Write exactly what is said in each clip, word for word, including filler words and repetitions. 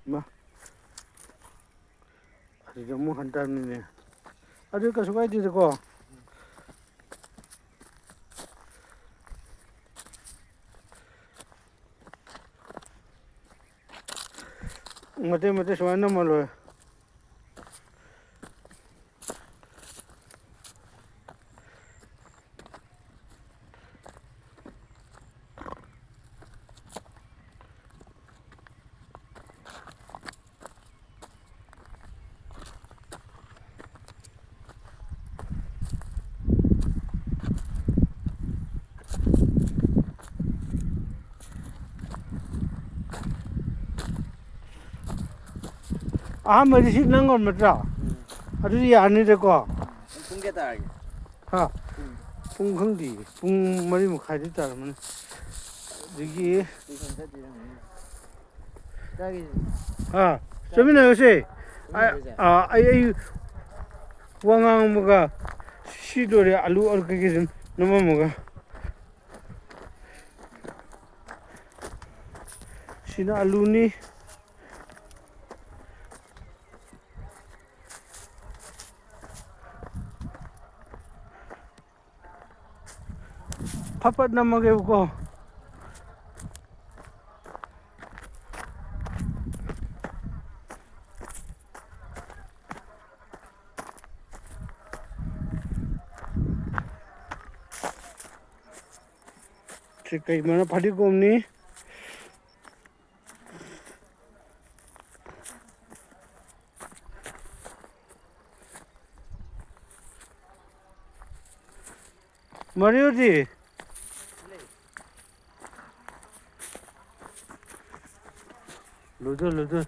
ꯏꯃꯥ, ꯑꯗꯨꯗ ꯑꯃꯨꯛ ꯍꯟꯊꯕꯅꯤꯅꯦ꯫ ꯑꯗꯨ ꯀꯩꯁꯨ ꯀꯥꯏꯗꯦꯗꯀꯣ꯫ ꯃꯇꯦꯛ ꯃꯇꯦꯛ ꯁꯨꯃꯥꯏꯅ ꯅꯝꯃ ꯂꯣꯏꯔꯦ꯫ ꯑꯍꯥꯟꯕꯗꯤ ꯁꯤ ꯅꯪ ꯑꯣꯏꯔꯝ ꯅꯠꯇ꯭ꯔꯥ? ꯎꯝ꯫ ꯑꯗꯨꯗꯤ ꯌꯥꯔꯅꯤꯗꯀꯣ? ꯄꯨꯡ ꯀꯌꯥ ꯇꯥꯔꯒꯦ? ꯍꯥ? ꯄꯨꯡ꯫ ꯄꯨꯡ ꯈꯪꯗꯦ꯫ ꯄꯨꯡ ꯃꯔꯤ ꯃꯈꯥꯏꯗꯤ ꯇꯥꯔꯝꯃꯅꯤ꯫ ꯑꯗꯒꯤ ꯇꯨꯏꯁꯟ ꯆꯠꯇ꯭ꯔꯤ ꯍꯪꯉꯤ꯫ ꯆꯥꯒꯦ꯫ ꯍꯥ? ꯆꯥꯛ ꯆꯠꯃꯤꯟꯅꯔꯁꯦ꯫ ꯆꯠꯃꯤꯟꯅꯔꯁꯦ? ꯑ, ꯑ, ꯑꯩ, ꯑꯩ ꯋꯥ ꯉꯥꯡꯕꯒ ꯁꯤ ꯂꯣꯏꯔꯦ꯫ ꯑꯂꯨ, ꯑꯂꯨ ꯀꯩꯀꯩꯁꯨ ꯅꯝꯃꯝꯃꯒ꯫ ꯁꯤꯅ ꯑꯂꯨꯅꯤ꯫ ꯐꯠ ꯐꯠ ꯅꯝꯃꯒꯦꯕꯀꯣ꯫ ꯁꯤ ꯀꯩ ꯃꯔꯨ? ꯐꯗꯤꯒꯣꯝꯅꯤ꯫ ꯃꯔꯤꯌꯨꯗꯤ? Ludo, Ludo.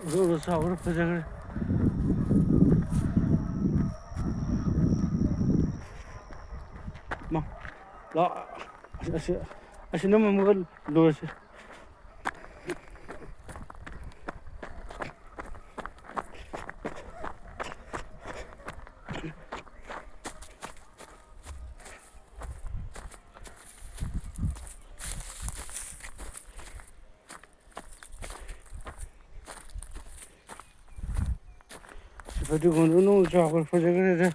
ꯎꯔꯨ ꯎꯔꯨ ꯆꯥꯎꯔ ꯐꯖꯈ꯭ꯔꯦ꯫ ꯃꯥ, ꯂꯥꯛ-, ꯑꯁꯤ, ꯑꯁꯤ, ꯑꯁꯤ ꯅꯝꯃꯝꯃꯒ ꯂꯣꯏꯔꯁꯤ꯫ ꯐꯗꯤꯒꯣꯝꯗꯣ ꯅꯣꯡ ꯆꯥꯎꯈ꯭ꯔꯦ, ꯐꯖꯈ꯭ꯔꯦꯗ꯫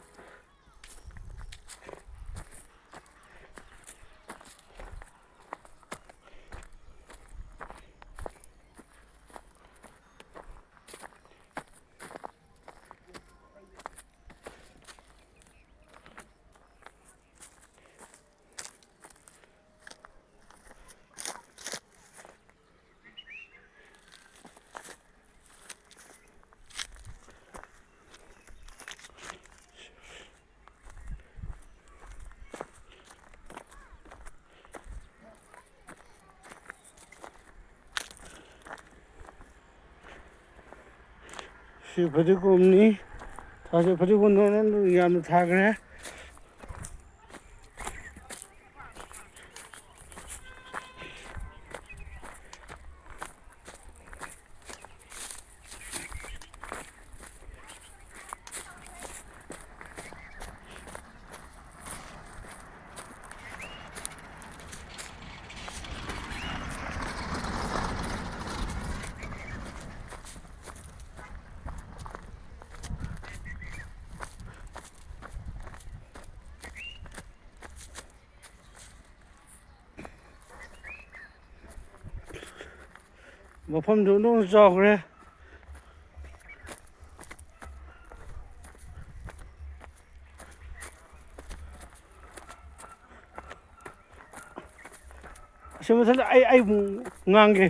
ꯁꯤ ꯐꯗꯤꯒꯣꯝꯅꯤ꯫ ꯊꯥꯁꯦ ꯐꯗꯤꯒꯣꯝ ꯅꯣꯏꯅ ꯌꯥꯝꯅ ꯊꯥꯈ꯭ꯔꯦ꯫ ꯃꯐꯝꯗꯨ ꯑꯣꯟꯊꯣꯛꯅ ꯆꯥꯎꯈ꯭ꯔꯦ꯫ ꯑꯁꯤ ꯃꯊꯛꯇ ꯑꯩ, ꯑꯩ ꯑꯃꯨꯛ ꯉꯥꯡꯒꯦ꯫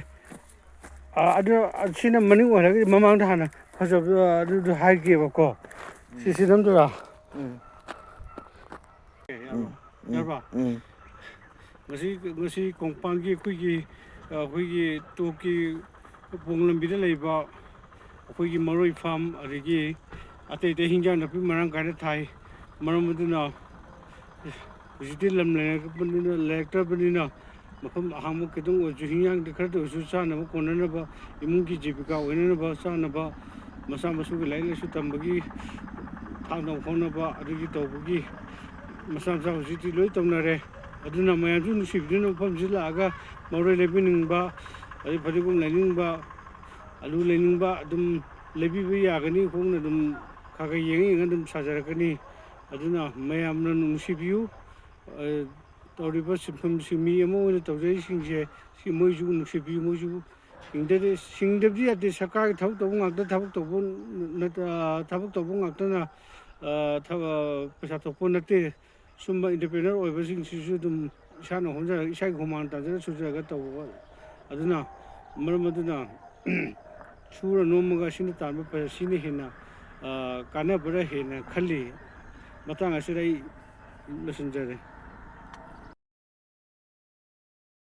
ꯑ, ꯑꯗꯨ, ꯑ, ꯁꯤꯅ ꯃꯅꯤꯡ ꯑꯣꯏꯔꯒꯗꯤ ꯃꯃꯥꯡꯗ ꯍꯥꯟꯅ ꯐꯖꯕꯗꯣ ꯑꯗꯨꯗꯣ ꯍꯥꯏꯒꯦꯕꯀꯣ꯫ ꯁꯤ, ꯁꯤ ꯅꯝꯗꯣꯏꯔꯥ? ꯎꯝ꯫ ꯎꯝ, ꯎꯝ, ꯌꯥꯔꯕ? ꯎꯝ꯫ ꯉꯁꯤ, ꯉꯁꯤ ꯀꯣꯡꯄꯥꯟꯒꯤ ꯑꯩꯈꯣꯏꯒꯤ, ꯑꯩꯈꯣꯏꯒꯤ ꯇꯣꯞꯀꯤ ꯄꯣꯡ ꯂꯝꯕꯤꯗ ꯂꯩꯕ ꯑꯩꯈꯣꯏꯒꯤ ꯃꯔꯣꯏ ꯐꯥꯝ, ꯑꯗꯒꯤ ꯑꯇꯩ ꯑꯇꯩ ꯍꯤꯟꯖꯥꯡ ꯅꯥꯄꯤ ꯃꯔꯥꯡ ꯀꯥꯏꯅ ꯊꯥꯏ꯫ ꯃꯔꯝ ꯑꯗꯨꯅ ꯍꯧꯖꯤꯛꯇꯤ ꯂꯝ ꯂꯩꯔꯛꯄꯅꯤꯅ, ꯂꯩꯔꯛꯇ꯭ꯔꯕꯅꯤꯅ ꯃꯐꯝ ꯑꯍꯥꯡꯕ ꯈꯤꯇꯪ ꯑꯣꯏꯔꯁꯨ ꯍꯤꯟꯖꯥꯡꯗꯤ ꯈꯔꯗ ꯑꯣꯏꯔꯁꯨ ꯆꯥꯅꯕ ꯀꯣꯟꯅꯅꯕ, ꯏꯃꯨꯡꯒꯤ ꯖꯤꯕꯤꯀꯥ ꯑꯣꯏꯅꯅꯕ, ꯆꯥꯅꯕ, ꯃꯆꯥ ꯃꯁꯨꯒꯤ ꯂꯥꯏꯔꯤꯛ ꯂꯥꯏꯁꯨ ꯇꯝꯕꯒꯤ ꯊꯥꯛꯅꯕ ꯈꯣꯠꯅꯕ ꯑꯗꯨꯒꯤ ꯇꯧꯕꯒꯤ ꯃꯆꯥ ꯃꯆꯥ ꯍꯧꯖꯤꯛꯇꯤ ꯂꯣꯏ ꯇꯧꯅꯔꯦ꯫ ꯑꯗꯨꯅ ꯃꯌꯥꯝꯁꯨ ꯅꯨꯡꯁꯤꯕꯤꯗꯨꯅ ꯃꯐꯝꯁꯤꯗ ꯂꯥꯛꯑꯒ ꯃꯔꯣꯏ ꯂꯩꯕꯤꯅꯤꯡꯕ, ꯑꯗꯩ ꯐꯗꯤꯒꯣꯝ ꯂꯩꯅꯤꯡꯕ, ꯑꯂꯨ ꯂꯩꯅꯤꯡꯕ ꯑꯗꯨꯝ ꯂꯩꯕꯤꯕ ꯌꯥꯒꯅꯤ꯫ ꯈꯣꯡꯅ ꯑꯗꯨꯝ ꯌꯦꯡꯉ ꯌꯦꯡꯉ ꯑꯗꯨꯝ ꯁꯥꯖꯔꯛꯀꯅꯤ꯫ ꯑꯗꯨꯅ ꯃꯌꯥꯝꯅ ꯅꯨꯡꯁꯤꯕꯤꯌꯨ꯫ ꯑ, ꯇꯧꯔꯤꯕ ꯁꯤꯟꯐꯝꯁꯤꯡ, ꯃꯤ ꯑꯃ ꯑꯣꯏꯅ ꯇꯧꯖꯔꯤꯁꯤꯡꯁꯦ, ꯁꯤ ꯃꯣꯏꯁꯨ ꯅꯨꯡꯁꯤꯕꯤꯌꯨ꯫ ꯃꯣꯏꯁꯨ ꯍꯤꯡꯗꯗꯤ, ꯍꯤꯡꯗꯕꯗꯤ ꯌꯥꯗꯦ꯫ ꯁꯔꯀꯥꯔꯒꯤ ꯊꯕꯛ ꯇꯧꯕ ꯉꯥꯛꯇ, ꯊꯕꯛ ꯇꯧꯕ ꯅꯠ-, ꯑ, ꯊꯕꯛ ꯇꯧꯕ ꯉꯥꯛꯇꯅ, ꯑ, ꯊꯕ-, ꯄꯩꯁꯥ ꯊꯣꯛꯄ ꯅꯠꯇꯦ꯫ ꯁꯨꯝꯕ entrepreneur ꯑꯣꯏꯕꯁꯤꯡꯁꯤꯁꯨ ꯑꯗꯨꯝ ꯏꯁꯥꯅ ꯍꯣꯠꯅꯖꯔꯒ, ꯏꯁꯥꯒꯤ ꯍꯨꯃꯥꯡ ꯇꯥꯖꯔꯒ ꯁꯨꯖꯔꯒ ꯇꯧꯕ꯫ ꯑꯗꯨꯅ, ꯃꯔꯝ ꯑꯗꯨꯅ ꯁꯨꯔ ꯅꯣꯝꯃꯒ ꯁꯤꯅ ꯇꯥꯟꯕ ꯄꯩꯁꯥ, ꯁꯤꯅ ꯍꯦꯟꯅ, ꯑ, ꯀꯥꯟꯅꯕ꯭ꯔꯥ ꯍꯦꯟꯅ ꯈꯜꯂꯤ꯫ ꯃꯇꯥꯡ ꯑꯁꯤꯗ ꯑꯩ ꯂꯣꯏꯁꯤꯟꯖꯔꯦ꯫